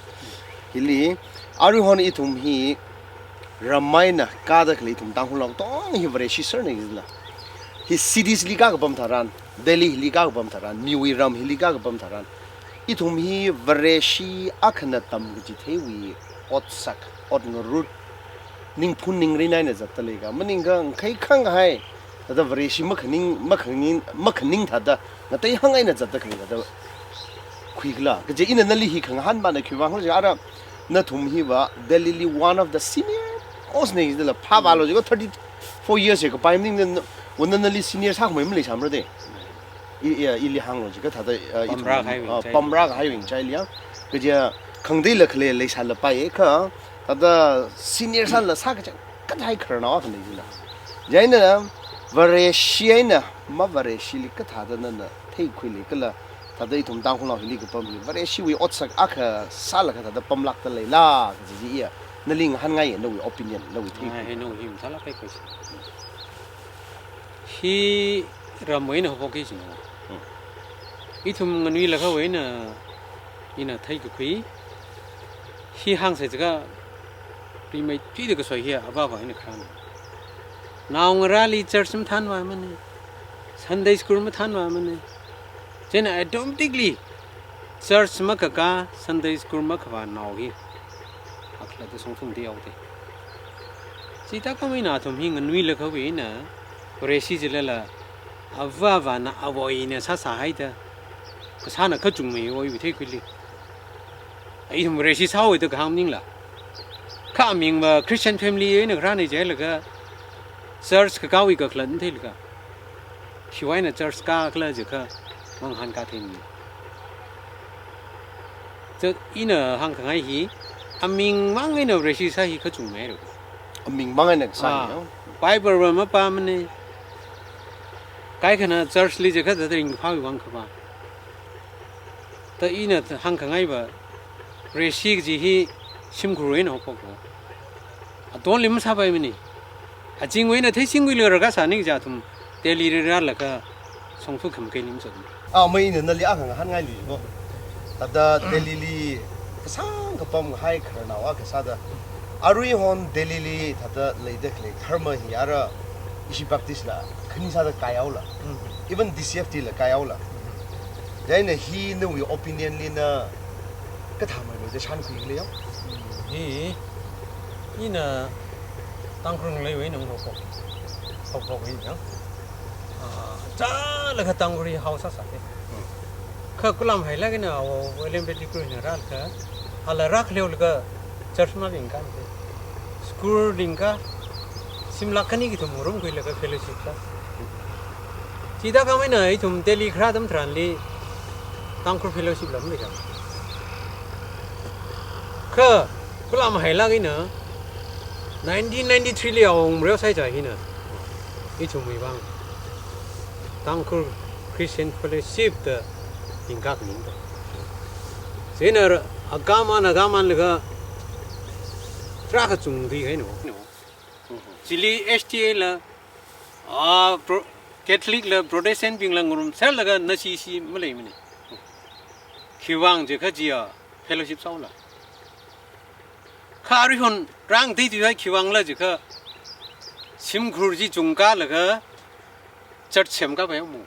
Hili, aruihon ithum hi ram eina kāda khalei ithum Tangkhulnao tong hi Vareshi sārna kajila. Hi cities li kakapam tharan, Delhi hili kakapam tharan, miwui ram hili kakapam tharan, ithum hi Vareshi akhana tam kachitheiwui otsak, otngarut, Ningphun ningrin eina zatda leika, maningkha ngakhai khangahai, thāda Vareshi makhaning, makhaning, makhaning thāda, ngatei hang eina zatda khalei thāda khuikhala. Kaje ina nali hi khangahān mana khiwuivang khala jiakha ara nathum hiva Delhi li one of the senior most na jidala phāvālu jiakha thirty-four years ya kapai maningna, wana nali senior sākhamei maleisāmara de. I, i, ili hānglu jiakha thāda, uh, ithum, pamrā kahaiwui, uh, chai pamrā kahaiwui ngachaili ya. Kaje khangateila khalei leisālapai kha, thāda senior sāla sākachang kathā khararnao akha lei jila. Chieina Vareshi eina mavareshili kathāda nana theikhuileikhala, thāda ithum Tangkhulnao hili kapam hi Vareshiwui otsak akha sālaga thāda pamlākda leila, kaji chi iya. Nali ngahānngai, nawui opinion, nawui theikhui. Ai, nawui hi mathālākpai kho. Hi ramwui eina haophokki jina. Hmm. Ithum nganuilakha wui eina ina theikakhui. Hi hāngsai jiakha rimeithuida kasoi hi avāva eina kharāna. Naongarāli church mathānvāmana. Sunday school mathānvāmana. Chieina automatically church makakā, Sunday school makavānao hi akhalatta shongfa ngateihao de. Chithākhamei eina athum hi nganuilakha wui eina Vareshi jilala avāvana avoina sāsāhaida kasāna kachungmei oiwui theikhuili. Ithum Vareshi sāhaoda kahāng maningla. Kha amingva Christian family eina kharāna jilaga church kakāwui kakhalat matheilaga. Khiwui eina church kākhala jiakha mangahānkā theimana. Chieina ina hāngkhangai hi, amingmang eina Vareshi sā hi kachungmei ro. Amingmang eina kasā hi, ah, no? Bible va mapāmana. Kaikhana church li jiakha thāda ringphāwui vang khavā. Thāda ina hāngkhangaiva, Vareshi kaji hi shimkhurwui eina haophokko. Atonli masāpaimana. Azingwui eina theisingwui lera kasāning ja athum Delhi li rālaga shongfa khamakeili masot. Ah, mai ina nali akha ngahānngailui ko. Thāda Delhi li kasāng kapam hai khararnao akha sāda. Aruihon Delhi li thāda leida khalei dharma hi ara ishi Baptist la khani sāda kaihaola. Mm. Even D C F T la kaihaola. Mm. Chieina hi nawui opinion li na kathāmeida shānkhuikhala ya? Hi, ina Tangkhul ngaleiwui eina haophok. Haophok hi ya. Ah, chālakha Tangkhul hi hao sāsā de. Hmm. Kha khuilam hailāk eina ava William Pettigrew na rālaga, ala rākhaleolaga church malingkā de. School lingkā, shimlāk khani kathum ngarumkhuilaga fellowship sā. Chithākhamei eina ithum Delhi kharā atam tharanli Tangkhul fellowship la maleisā. Kha khuilam hailāk eina nineteen ninety-three li awong mreo sai ja hina. Ithumwui vang Tangkhul Christian Fellowship da lingkā khaning da. Chieina akhamang akhamang laga tarākha chungda kahaina. Chili H T A la, ah, Pro-, Catholic la, Protestant bing la ngarumserlaga nashi shi maleimana. Khiwuivang jiakha chiya fellowship sāhaola. Kha aruihon rāngatei tuihai khiwuivangla jiakha shimkhur chi chungkālaga church semkāpai mo.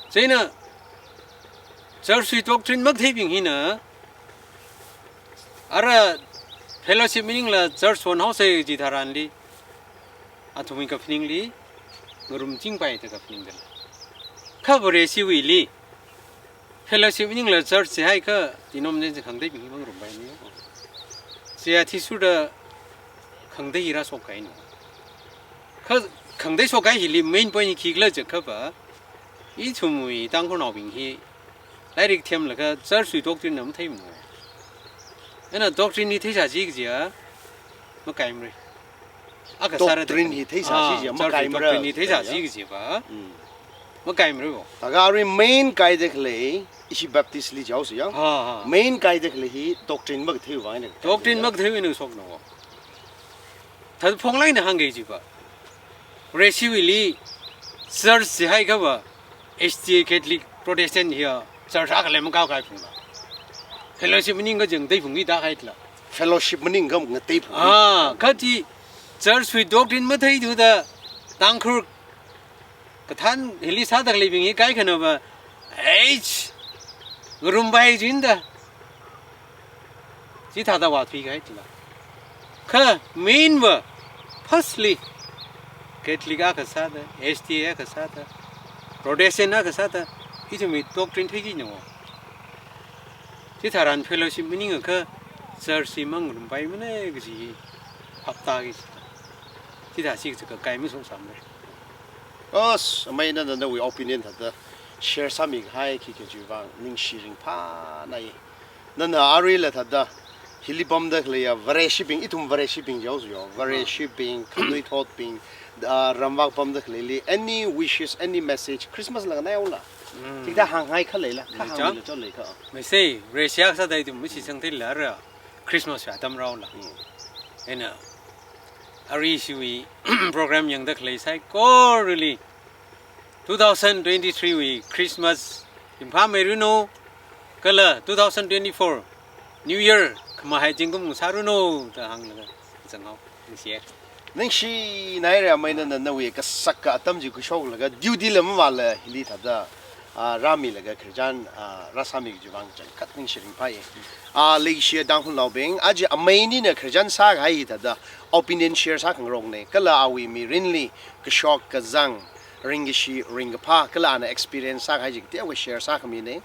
Chieina church wui doctrine makatheibing hina ara fellowship maningla church honhaosei ji tharanli, athumwui kaphaningli ngarumchingpai da kaphaning da. Kha Vareshiwuili fellowship maningla church jihaikha denomination khangateibing hi mangarumpaimana. Chi athishurda khangatei hi rāshok kahaina. Kha khangatei shokkahai hili main point hi khikhala jiakhava, ithumwui Tangkhulnaobing hi lairik themlaga church wui doctrine na matheimana. Ina doctrine hi theisāsi kajiya makaimara. Akha sāra doctrine hi theisāsi, ah, kajiya church wui makaimara. Doctrine hi theisāsi, ya, kajiva. Mm. Makaimara bo. Thākha arui main kaida khalei, ishi Baptist li jihaosa ya. Ha, ha. Main kaida khalei hi doctrine makatheiwui vang eina. Doctrine makatheiwui eina shokna bo. Thāda phonglāk eina hāngki jiva. Vareshiwuili church jihaikhava, H T A Catholic Protestant hiya church akha lei makao kai phungla. Fellowship maningkha jang tei phungki da haitla. Fellowship maningkha ngatei phungki. Ah, kha chi church wui doctrine matheithuda Tangkhul kathān hili sāda khaleibing hi kaikhanava, eish, ngarumpai jinda. Chithāda vāthuikahai tila. Kha main va, firstly, Catholic akha sāda, S D A akha sāda, Protestant akha sāda, ithumwui doctrine theiki nao. Chitharan fellowship maningakha church hi mangarumpaimana kaji phaptāki. Chithā chi kaji kakai masāsāmara. As, amei nana nawui opinion thāda share sāmikahai khikha chiwui vang ningshi ringphānai. Nana aruila thāda hili pamda khaleiya Vareshibing, ithum Vareshibing jihaosa yo. Vareshibing, khanuithotbing, ah, ramvak pamda khaleili, any wishes, any message, Christmas la nganaihaola. Mm. Chithā hāngngai kha leila, kha Leicha. Hāngmilo chālei kha. Mei sei, Vareshi akha sāda ithum mashitsang theilala, Christmas wui atam rāhaola. Mm. Eina, arui ishiwui program yangda khalei saikorali, two thousand twenty-three wui Christmas ringphāmeiranu, kala two thousand twenty-four New Year khamahai zingkum sāranu da hānglaga zanghao, ningshiya. Ningshinaira amei nana nawui kasaka atam chi khuishoklaga duty la mavāla hili thāda, ah, rāmilaga Christian, ah, rāsāmi kaji vang changkhat ningshi ringphāya. Ah, leishiya Tangkhulnaobing, aja amei nina Christian sākahai thāda opinion share sākhangarokna, kala awui mirinli kashok kazang, ringkashi, ringkaphā, kala ana experience sākahai chi kateokha share sākhamina.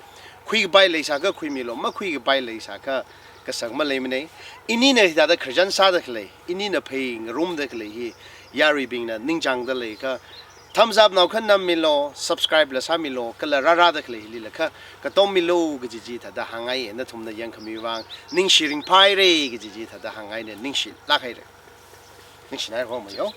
Khuikapai leisākha khuimilo, makhuikapai leisākha kasak maleimana. Inina hithāda Christian sāda khalei, inina phei ngarumda khalei hi yaruibingna ningchāngda leiakha, thumbs up nao kha nammilo, subscribe la sāmilo, kala rārāda khalei hilila kha katommilo kaji chi thāda hāngngai, nathumna yangkhamiwui vang ningshi ringphāhaira kaji chi thāda hāngngaina, ningshilāk haira. Ningshinaira ho amei yo.